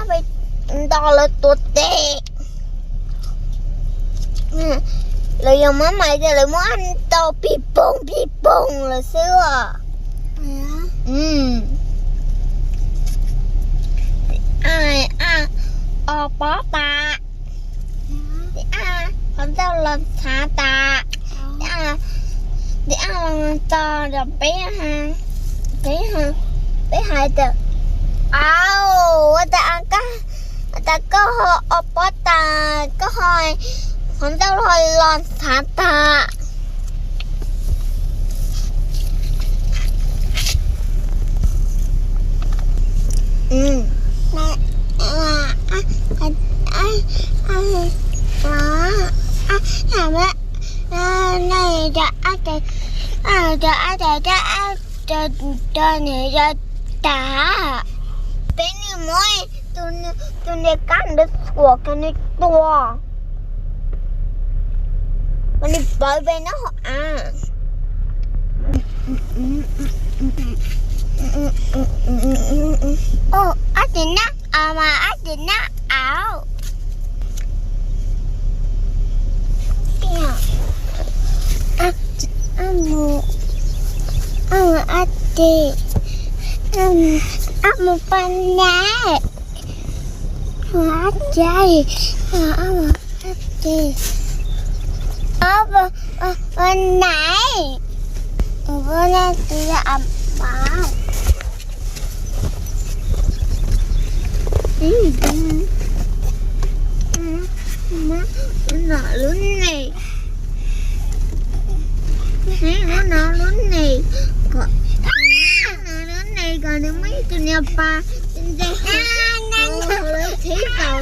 Peb nto lawv tuav tes. Lawv yog mab mais tias lawv muab nto pig poog pig poog lawm xwb os. Ob pob tas, qhov ncauj los txhav tas, tis ab los txog peb, peb hais tias, au, ua tas, tas koj ho ob pob tas, koj ho qhov ncauj ho los txhav tas. Cov ab tas, cov ab tas, cov ab tas, cov niam cov tas. Peb nim muab tus niag kab ntawd txhuam kom nws tuag, kom nws pawv pem nab hauv av. Ab tsis nab av mas ab tsis nab av. Ab mus, ab mus, ab mus, ab mus poj niam, ab tsis, ab mus, ab tsis, ab poj niam, poj niam tus yog av mas. Lub neej, lub no lub neej, lub neej kom nws muaj ib tug niag pas ntes lawv txhiv tau.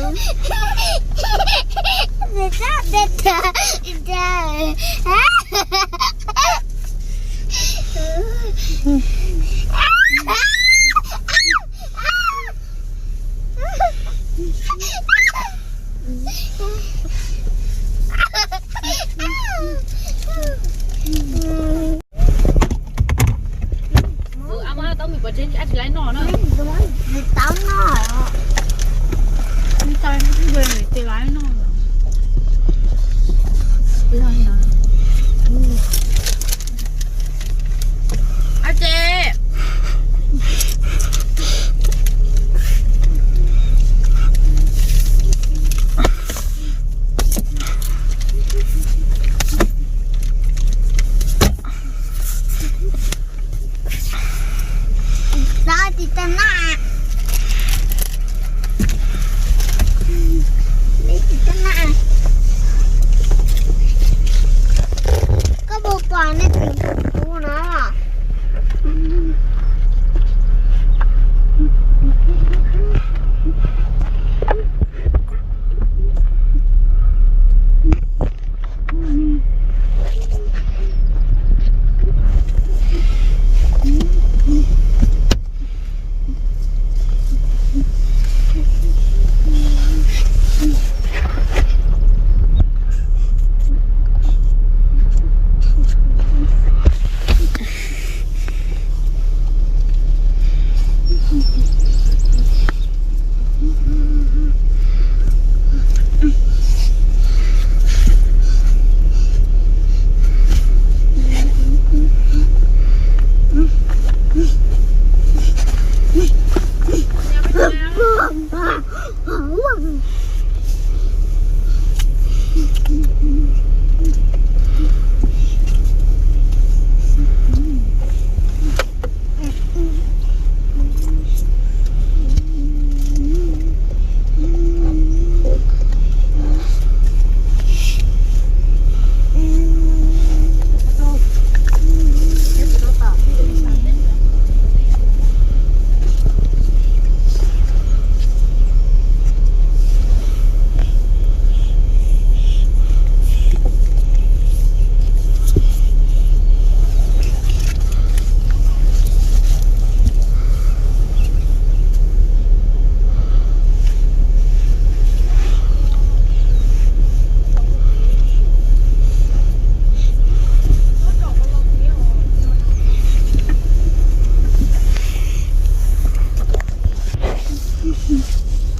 Tau no, tsis laiv no.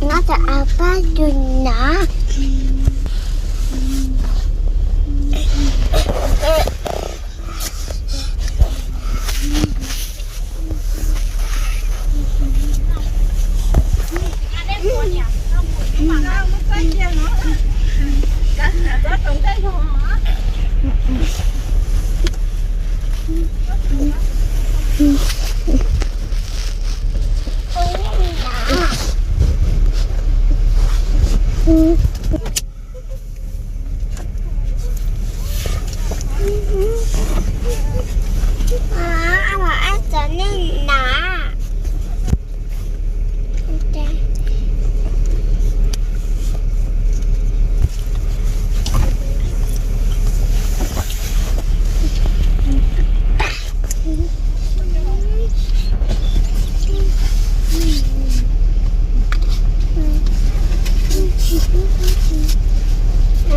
Nó sẽ ăn bát chùi nọ.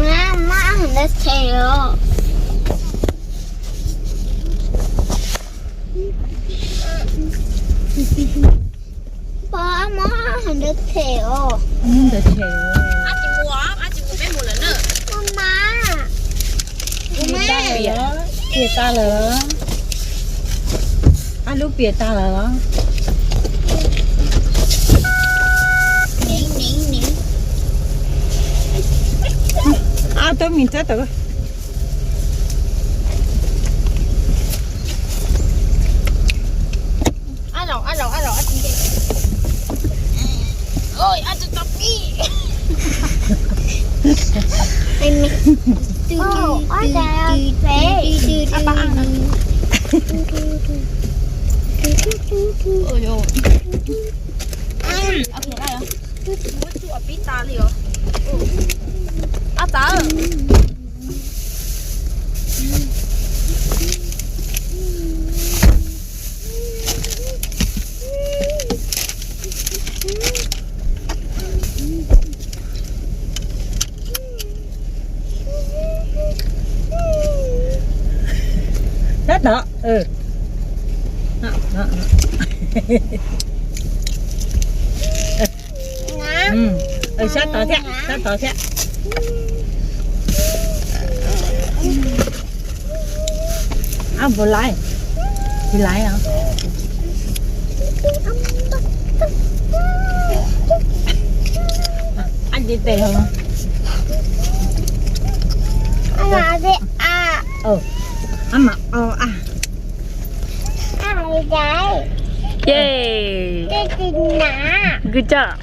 Má, má, ntawd them os. Pog, má, ntawd them os. Ntawd them. Mas, piam tas lawm. Ab lub piam tas lawm los? Ab, tub mis txawb tawm. Muab tsuj pib tas li os. Ab txawv. Sab tod. Sab tod thiab, sab tod thiab. Ab, puas laiv? Tsis laiv os. Ab, tes tes hauv. Ab mas o a. Yay. Good job.